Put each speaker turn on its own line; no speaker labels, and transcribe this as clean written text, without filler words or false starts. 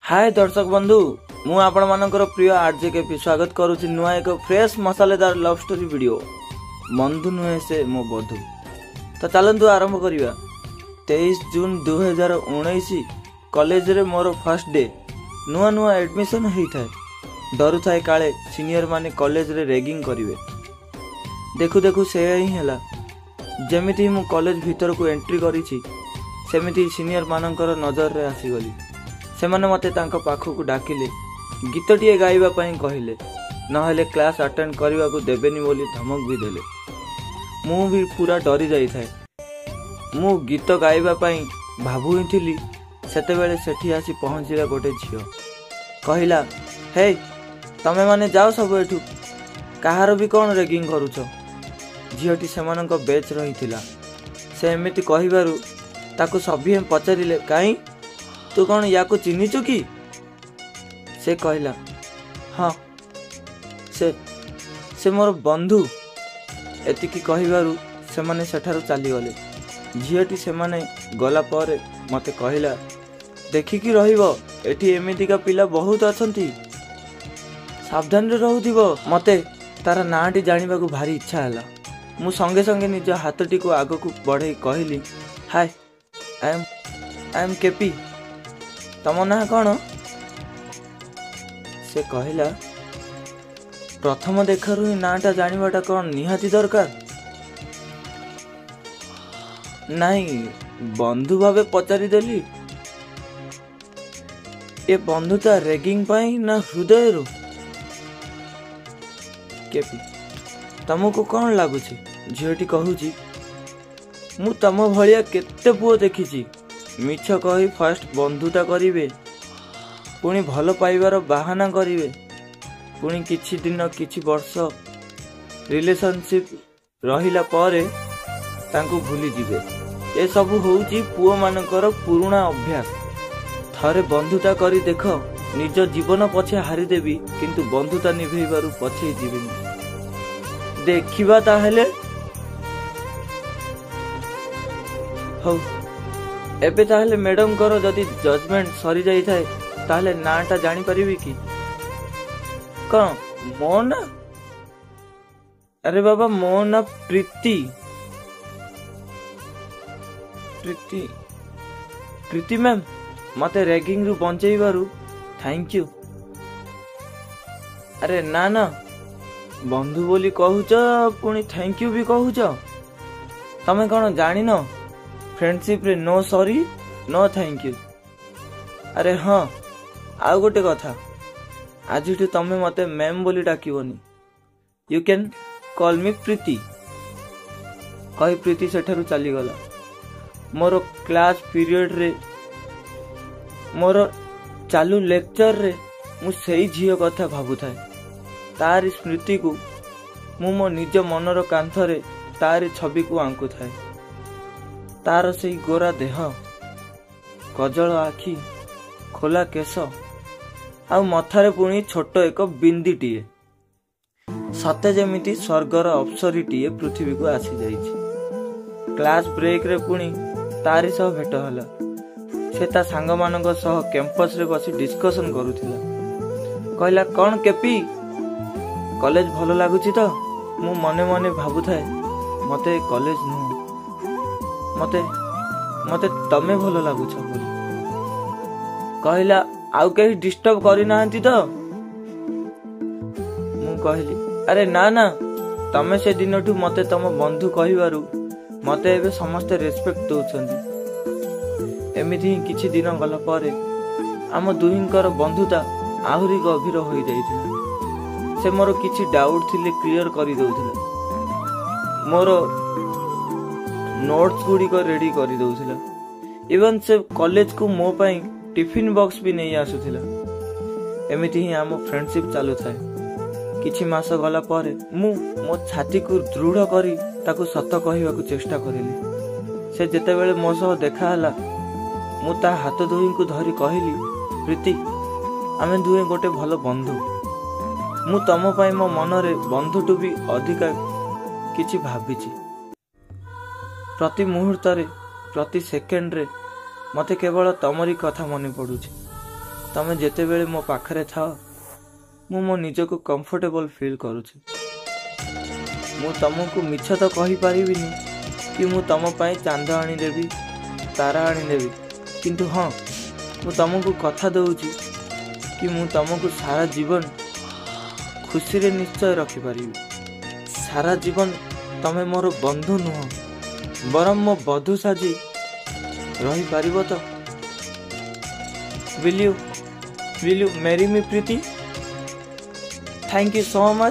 ହାଏ ଦର୍ଶକ ବନ୍ଧୁ, ମୁଁ ଆପଣମାନଙ୍କର ପ୍ରିୟ ଆର୍ଜେ କେପି ସ୍ୱାଗତ କରୁଛି ନୂଆ ଏକ ଫ୍ରେଶ୍ ମସାଲେଦାର ଲଭ୍ ଷ୍ଟୋରି ଭିଡ଼ିଓ, ବନ୍ଧୁ ନୁହେଁ ସେ ମୋ ବଧୁ। ତ ଚାଲନ୍ତୁ ଆରମ୍ଭ କରିବା। 23 ଜୁନ୍ 2019, କଲେଜରେ ମୋର ଫାର୍ଷ୍ଟ ଡେ। ନୂଆ ନୂଆ ଆଡ଼ମିସନ୍ ହେଇଥାଏ। ଡରୁଥାଏ କାଳେ ସିନିୟରମାନେ କଲେଜରେ ରେଗିଂ କରିବେ। ଦେଖୁ ଦେଖୁ ସେୟା ହିଁ ହେଲା। ଯେମିତି ମୁଁ କଲେଜ ଭିତରକୁ ଏଣ୍ଟ୍ରି କରିଛି, ସେମିତି ସିନିୟରମାନଙ୍କର ନଜରରେ ଆସିଗଲି। ସେମାନେ ମୋତେ ତାଙ୍କ ପାଖକୁ ଡାକିଲେ, ଗୀତଟିଏ ଗାଇବା ପାଇଁ କହିଲେ, ନହେଲେ କ୍ଲାସ୍ ଆଟେଣ୍ଡ କରିବାକୁ ଦେବେନି ବୋଲି ଧମକ ବି ଦେଲେ। ମୁଁ ବି ପୁରା ଡରି ଯାଇଥାଏ। ମୁଁ ଗୀତ ଗାଇବା ପାଇଁ ଭାବୁ ହିଁ ଥିଲି, ସେତେବେଳେ ସେଠି ଆସି ପହଞ୍ଚିଲା ଗୋଟେ ଝିଅ। କହିଲା, ହେଇ, ତମେମାନେ ଯାଅ ସବୁ ଏଠୁ, କାହାର ବି କ'ଣ ରେଗିଂ କରୁଛ? ଝିଅଟି ସେମାନଙ୍କ ବେଚ୍ ରହିଥିଲା। ସେ ଏମିତି କହିବାରୁ ତାକୁ ସଭିଏଁ ପଚାରିଲେ, କାହିଁ ତୁ କ'ଣ ୟାକୁ ଚିହ୍ନିଛୁ କି? ସେ କହିଲା, ହଁ, ସେ ମୋର ବନ୍ଧୁ। ଏତିକି କହିବାରୁ ସେମାନେ ସେଠାରୁ ଚାଲିଗଲେ। ଝିଅଟି ସେମାନେ ଗଲା ପରେ ମୋତେ କହିଲା, ଦେଖିକି ରହିବ, ଏଠି ଏମିତିକା ପିଲା ବହୁତ ଅଛନ୍ତି, ସାବଧାନରେ ରହୁଥିବ। ମୋତେ ତାର ନାଁଟି ଜାଣିବାକୁ ଭାରି ଇଚ୍ଛା ହେଲା। ମୁଁ ସଙ୍ଗେ ସଙ୍ଗେ ନିଜ ହାତଟିକୁ ଆଗକୁ ବଢ଼େଇ କହିଲି, ହାଏ, I M KP, ତମ ନାଁ କ'ଣ? ସେ କହିଲା, ପ୍ରଥମ ଦେଖାରୁ ହିଁ ନାଁଟା ଜାଣିବାଟା କ'ଣ ନିହାତି ଦରକାର? ନାଇଁ, ବନ୍ଧୁ ଭାବେ ପଚାରିଦେଲି। ଏ ବନ୍ଧୁତା ରେଗିଂ ପାଇଁ ନା ହୃଦୟରୁ? କେପି, ତମକୁ କ'ଣ ଲାଗୁଛି? ଝିଅଟି କହୁଛି, ମୁଁ ତମ ଭଳିଆ କେତେ ପୁଅ ଦେଖିଛି, ମିଛ କହି ଫାଷ୍ଟ ବନ୍ଧୁତା କରିବେ, ପୁଣି ଭଲ ପାଇବାର ବାହାନା କରିବେ, ପୁଣି କିଛି ଦିନ କିଛି ବର୍ଷ ରିଲେସନସିପ୍ ରହିଲା ପରେ ତାଙ୍କୁ ଭୁଲିଯିବେ। ଏସବୁ ହେଉଛି ପୁଅମାନଙ୍କର ପୁରୁଣା ଅଭ୍ୟାସ। ଥରେ ବନ୍ଧୁତା କରି ଦେଖ, ନିଜ ଜୀବନ ପଛେ ହାରିଦେବି, କିନ୍ତୁ ବନ୍ଧୁତା ନିଭେଇବାରୁ ପଛେଇ ଯିବିନି। ଦେଖିବା ତାହେଲେ। ହଉ, ଏବେ ତାହେଲେ ମ୍ୟାଡ଼ମଙ୍କର ଯଦି ଜଜମେଣ୍ଟ ସରିଯାଇଥାଏ, ତାହେଲେ ନାଁଟା ଜାଣିପାରିବି କି? କ'ଣ, ମୋ ନାଁ? ଆରେ ବାବା, ମୋ ନାଁ ପ୍ରୀତି। ପ୍ରୀତି, ପ୍ରୀତି ମ୍ୟାମ୍, ମୋତେ ରେଗିଂରୁ ବଞ୍ଚେଇବାରୁ thank you. ଆରେ ନା ନା, ବନ୍ଧୁ ବୋଲି କହୁଛ, ପୁଣି thank you ବି କହୁଛ। ତମେ କ'ଣ ଜାଣିନ ଫ୍ରେଣ୍ଡସିପ୍ରେ no sorry no thank you? ଆରେ ହଁ, ଆଉ ଗୋଟେ କଥା, ଆଜିଠୁ ତମେ ମୋତେ ମ୍ୟାମ୍ ବୋଲି ଡାକିବନି, you can call ମି ପ୍ରୀତି। କହି ପ୍ରୀତି ସେଠାରୁ ଚାଲିଗଲା। ମୋର କ୍ଲାସ୍ ପିରିୟଡ଼ରେ, ମୋର ଚାଲୁ ଲେକ୍ଚରରେ ମୁଁ ସେଇ ଝିଅ କଥା ଭାବୁଥାଏ। ତାରି ସ୍ମୃତିକୁ ମୁଁ ମୋ ନିଜ ମନର କାନ୍ଥରେ ତାରି ଛବିକୁ ଆଙ୍କୁଥାଏ। ତାର ସେଇ ଗୋରା ଦେହ, କଜଳ ଆଖି, ଖୋଲା କେଶ, ଆଉ ମଥାରେ ପୁଣି ଛୋଟ ଏକ ବିନ୍ଦିଟିଏ। ସତେ ଯେମିତି ସ୍ୱର୍ଗର ଅପ୍ସରୀଟିଏ ପୃଥିବୀକୁ ଆସିଯାଇଛି। କ୍ଲାସ୍ ବ୍ରେକ୍ରେ ପୁଣି ତାରି ସହ ଭେଟ ହେଲା। ସେ ତା ସାଙ୍ଗମାନଙ୍କ ସହ କ୍ୟାମ୍ପସରେ ବସି ଡିସ୍କସନ୍ କରୁଥିଲା। କହିଲା, କ'ଣ କେପି, କଲେଜ ଭଲ ଲାଗୁଛି ତ? ମୁଁ ମନେ ମନେ ଭାବୁଥାଏ, ମୋତେ କଲେଜ ନୁହଁ, ମୋତେ ତମେ ଭଲ ଲାଗୁଛ ବୋଲି। କହିଲା, ଆଉ କେହି ଡିଷ୍ଟର୍ବ କରିନାହାନ୍ତି ତ? ମୁଁ କହିଲି, ଆରେ ନା ନା, ତମେ ସେ ଦିନଠୁ ମୋତେ ତମ ବନ୍ଧୁ କହିବାରୁ ମୋତେ ଏବେ ସମସ୍ତେ ରେସପେକ୍ଟ ଦଉଛନ୍ତି। ଏମିତି ହିଁ କିଛି ଦିନ ଗଲା ପରେ ଆମ ଦୁହିଁଙ୍କର ବନ୍ଧୁତା ଆହୁରି ଗଭୀର ହୋଇଯାଇଥିଲା। ସେ ମୋର କିଛି ଡାଉଟ୍ ଥିଲେ କ୍ଲିଅର କରିଦେଉଥିଲା, ମୋର ନୋଟ୍ସ ଗୁଡ଼ିକ ରେଡି କରିଦେଉଥିଲା, ଇଭନ୍ ସେ କଲେଜକୁ ମୋ ପାଇଁ ଟିଫିନ୍ ବକ୍ସ ବି ନେଇ ଆସୁଥିଲା। ଏମିତି ହିଁ ଆମ ଫ୍ରେଣ୍ଡସିପ୍ ଚାଲୁଥାଏ। କିଛି ମାସ ଗଲା ପରେ ମୁଁ ମୋ ଛାତିକୁ ଦୃଢ଼ କରି ତାକୁ ସତ କହିବାକୁ ଚେଷ୍ଟା କରିଲି। ସେ ଯେତେବେଳେ ମୋ ସହ ଦେଖା ହେଲା, ମୁଁ ତା ହାତ ଦୁହିଁଙ୍କୁ ଧରି କହିଲି, ପ୍ରୀତି, ଆମେ ଦୁହେଁ ଗୋଟେ ଭଲ ବନ୍ଧୁ। ମୁଁ ତମ ପାଇଁ ମୋ ମନରେ ବନ୍ଧୁଠୁ ବି ଅଧିକା କିଛି ଭାବିଛି। ପ୍ରତି ମୁହୂର୍ତ୍ତରେ, ପ୍ରତି ସେକେଣ୍ଡରେ ମୋତେ କେବଳ ତମରି କଥା ମନେ ପଡୁଛି। ତମେ ଯେତେବେଳେ ମୋ ପାଖରେ ଥାଅ, ମୁଁ ମୋ ନିଜକୁ କମ୍ଫର୍ଟେବଲ୍ ଫିଲ୍ କରୁଛି। ମୁଁ ତମକୁ ମିଛ ତ କହିପାରିବିନି କି ମୁଁ ତମ ପାଇଁ ଚାନ୍ଦ ଆଣିଦେବି, ତାରା ଆଣିଦେବି, କିନ୍ତୁ ହଁ, ମୁଁ ତମକୁ କଥା ଦେଉଛି କି ମୁଁ ତମକୁ ସାରା ଜୀବନ ଖୁସିରେ ନିଶ୍ଚୟ ରଖିପାରିବି। ସାରା ଜୀବନ ତମେ ମୋର ବନ୍ଧୁ ନୁହଁ, ବରଂ ମୋ ବଧୂ ସାଜି ରହିପାରିବ ତ? Will you marry me, Preeti? Thank you so much.